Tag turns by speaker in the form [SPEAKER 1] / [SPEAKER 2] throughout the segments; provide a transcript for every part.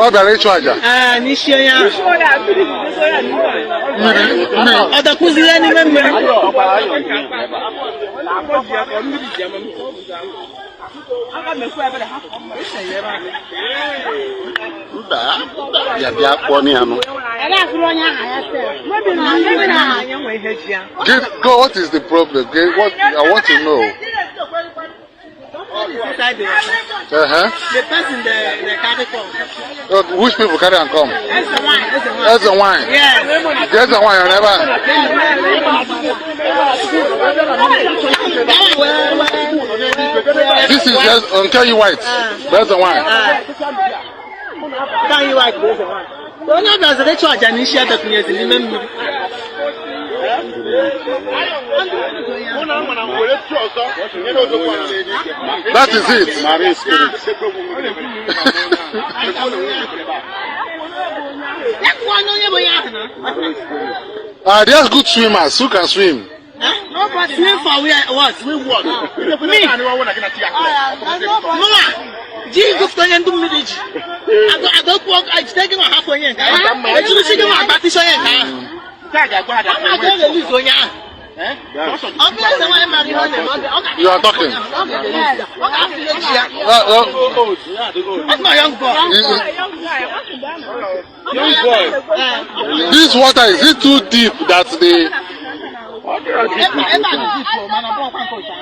[SPEAKER 1] Ọ bịara ịchụ aja.
[SPEAKER 2] Ee, n'isi onye ahụ.
[SPEAKER 1] Mmiri mmiri.
[SPEAKER 2] Ọ dakwuziri ya n'ime mmiri.
[SPEAKER 3] Mba, ya bịa kpọọ ya nụ.
[SPEAKER 1] Go, what is the problem? Give, what I want to know.
[SPEAKER 2] Inside the water. The person they carry come.
[SPEAKER 1] Which people carry and come?
[SPEAKER 2] That's the wine. That's the wine.
[SPEAKER 1] That's the wine.
[SPEAKER 2] Yes.
[SPEAKER 1] There's the wine never. This is just Nkeyi White. That's the wine.
[SPEAKER 2] Nkeyi White bụ eze nwanyị. Onye ọ bịaziri ịchụ aja n'isi ya dakwunyezi n'ime mmiri.
[SPEAKER 1] That is it.
[SPEAKER 3] Marine spirit.
[SPEAKER 2] Ya kwuo na onye bụ onye ahụ na.
[SPEAKER 1] There's good swimmers who can swim.
[SPEAKER 2] Huh? Swim for where, what? Me? Mụnwa ji gụpụta onye ndụ mmiri ji. Agụkwuo jide gị nwa hapụ onye nke ahụ. Ejirisi gị nwa agbatịsi onye nke ahụ. Ama ga erelize onye ahụ. Ọ bụrụ eze nwaanyị mara ihe ọ na-eme, ọ ga-
[SPEAKER 1] You are talking.
[SPEAKER 2] ọ ga-erelize ya. Ọ ga-afụ ihe ji ya. That's my young boy.
[SPEAKER 1] This water, is it too deep that the
[SPEAKER 2] Ebe a dị deep o, mana ọ bụrụkwa nke otu ahụ.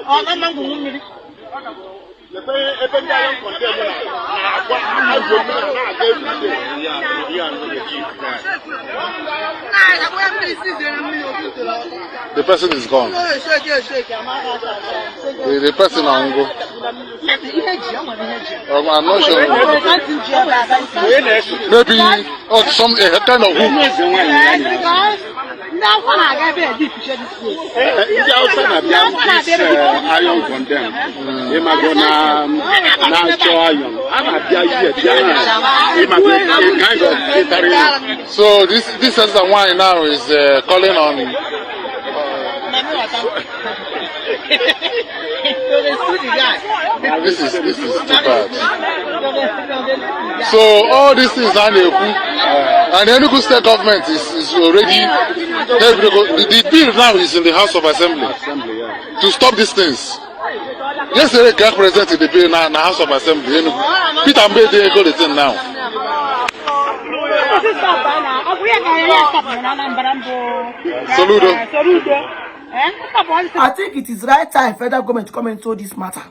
[SPEAKER 2] Ọ na mma ngwungwu mmiri.
[SPEAKER 1] The person is gone? The person on go.
[SPEAKER 2] Ihe ji, ọ nwere ihe ji.
[SPEAKER 1] I'm not sure. Maybe oh, some a kind of hook.
[SPEAKER 3] Eze nwanyị ya na-eze.
[SPEAKER 2] Ndị Hausa na-aga ebe a deep share this place.
[SPEAKER 3] Ndị Hausa na-abịa this iron condemn. Ịmago na na-achọ iron. A na-abịa ihe bịa na ịmago a kind of catering.
[SPEAKER 1] So this is the wine now is calling on.
[SPEAKER 2] So they sue the guy.
[SPEAKER 1] This is too bad. So all these things are and the Enugu State government is already the bill now is in the House of Assembly
[SPEAKER 3] Assembly, yeah.
[SPEAKER 1] to stop these things. Yesterday, Gag presented the bill now in the House of Assembly. Enugu. Peter Mbe didn't go the thing now. Soludo.
[SPEAKER 4] I think it is right time federal government come into this matter.